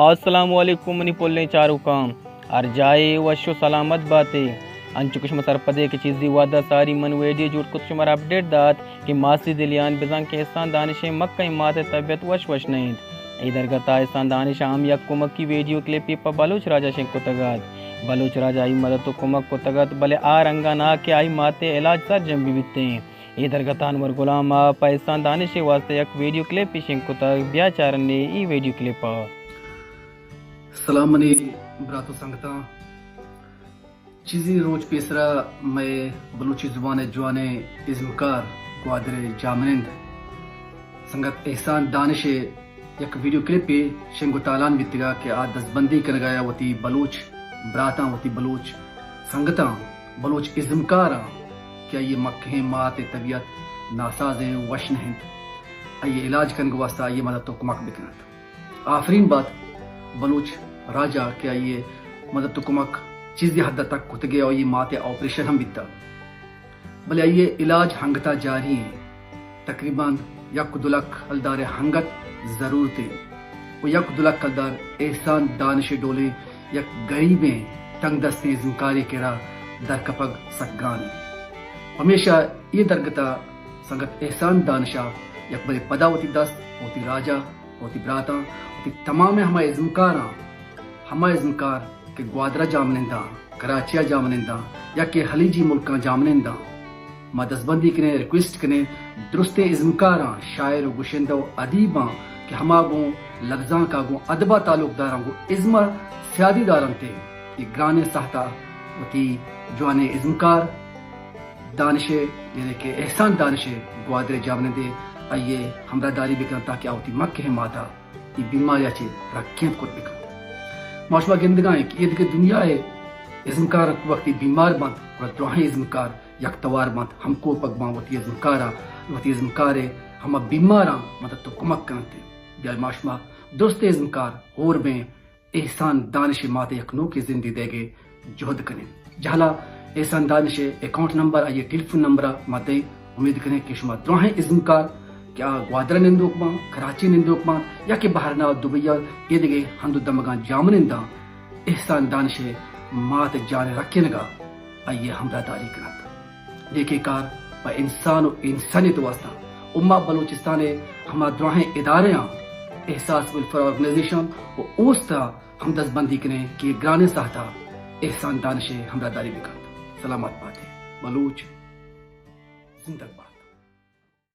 السلام علیکم منی پلیں چاروکاں، ہر جاہے وش و سلامت باتے۔ انچو کہ شما سرپدے کہ چیزی وہدا ساری من ویڈیو جوڑ کت شمارا اپڈیٹ دات کہ ماسی دلیان بزاں کہ احسان دانشیں مکہیں مات ءِ طبیعت وش وش نہ انت۔ اے درگتا احسان دانش ءَ ہم یک کمکی ویڈیو کلپے پہ بلوچ راجا شنگ کتگ ات۔ بلوچ راجا آئی مدد و کمک کتگ ات، بلے آ رنگا نہ کہ آئی مات ءِ علاج سرجم بہ بیتیں۔ اے درگت ءَ انور غلام ءَ پہ احسان دانش ءِ واستہ یک ویڈیو کلپے شنگ کتگ۔ بیا چارنے اے ویڈیو کلپ ءَ۔ سلام منی برات و سنگتاں۔ چیزی روچ پیسرا مئے بلوچی زبان ءِ جوانیں ازمکار گوادر ءِ جاہمنند سنگت احسان دانش ءِ یک ویڈیو کلپے شنگ و تالان بیتگا کہ آ دزبندی کنگا یا وتی بلوچ براتاں، وتی بلوچ سنگتاں، بلوچ ازمکاراں کہ آئی مکہیں مات ءِ طبیعت ناسازیں، وش نہ انت، آئی علاج کنگ واسطہ آئی مدد و کمک بکنت۔ آفرین بات بلوچ راجا کہ آئی مدد و کمک چیزی حد تک کتگے، آئی مات ءِ آپریشن ہم بیتا۔ بلے آئی ءِ علاج ہنگتا جاری ایں۔ تقریباً یک دو لکھ کلدار ءِ ہنگت ضرورت ایں و یک دو لکھ کلدار احسان دانش ءِ ڈولیں یک گریبیں تنگ دستیں ازمکارے کرا درکپگ سک گران ایں۔ پمیشا اے درگتا سنگت احسان دانش ءَ یک برے پدا وتی دست، وتی راجا، وتی براتاں، وتی تمامیں ہما ازمکاراں، ہما ازمکار کہ گوادر ءَ جاہمننداں، کراچی ءَ جاہمننداں یا کہ خلیجی ملکاں جاہمننداں، ما دزبندی کنیں، ریکویسٹ کنیں، درستیں ازمکاراں، شاعر و گشندہ و ادیباں کہ ہما گوں لبزانک ءَ گوں ادب ءَ تعلق داراں، گوں ازم ءَ سیادی دارنت، اے گرانیں ساہت ءَ وتی جوانیں ازمکار دانش ءِ، یعنی کہ احسان دانش ءِ گوادر ءِ جاہمنند ءِ آئی ءِ ہمراہ داری بکنت تاکہ آ وتی مکہیں مات ءَ اے بیماری ءَ چہ رکینت کت بکنت۔ ما شما گندگا ایں کہ ایدگہ دنیا ءِ ازمکار وقتی بیمار بنت، گڑا دراہیں ازمکار یک توار بنت، ہمکوپگ بنت، وتی ازمکار ءَ، وتی ازمکار ءِ ہما بیماراں مدد و کمک کننت۔ بیا ما شما درستیں ازمکار ہور بیں، احسان دانش ءِ مات ءَ یک نوکیں زندے دئیگ ءِ جہد کنیں۔ جہلا احسان دانش ءِ اکاؤنٹ نمبر، آئی ءِ ٹیلیفون نمبر ءَ ما دئیں۔ امید کنیں کہ شما دراہیں ازمکار کہ آ گوادر ءَ نندوک باں، کراچی ءَ نندوک باں یا کہ بحرین ءَ، دبئی ءَ، ایدگہ ہند و دمگاں جاہمننداں، احسان دانش ءِ مات ءِ جان ءِ رکینگ ءَ آئی ءِ ہمراہ داری کننت۔ نیکیں کار پہ انسان و انسانیت ءِ واسطہ۔ و ما بلوچستان ءِ ہما دراہیں ادارہاں، احساس ویلفیئر آرگنائزیشن و اوست ءَ ہم دزبندی کنیں کہ گرانیں ساہت ءَ احسان دانش ءِ ہمراہ داری بکنت۔ سلامت بات ئے بلوچ، زندگ بات۔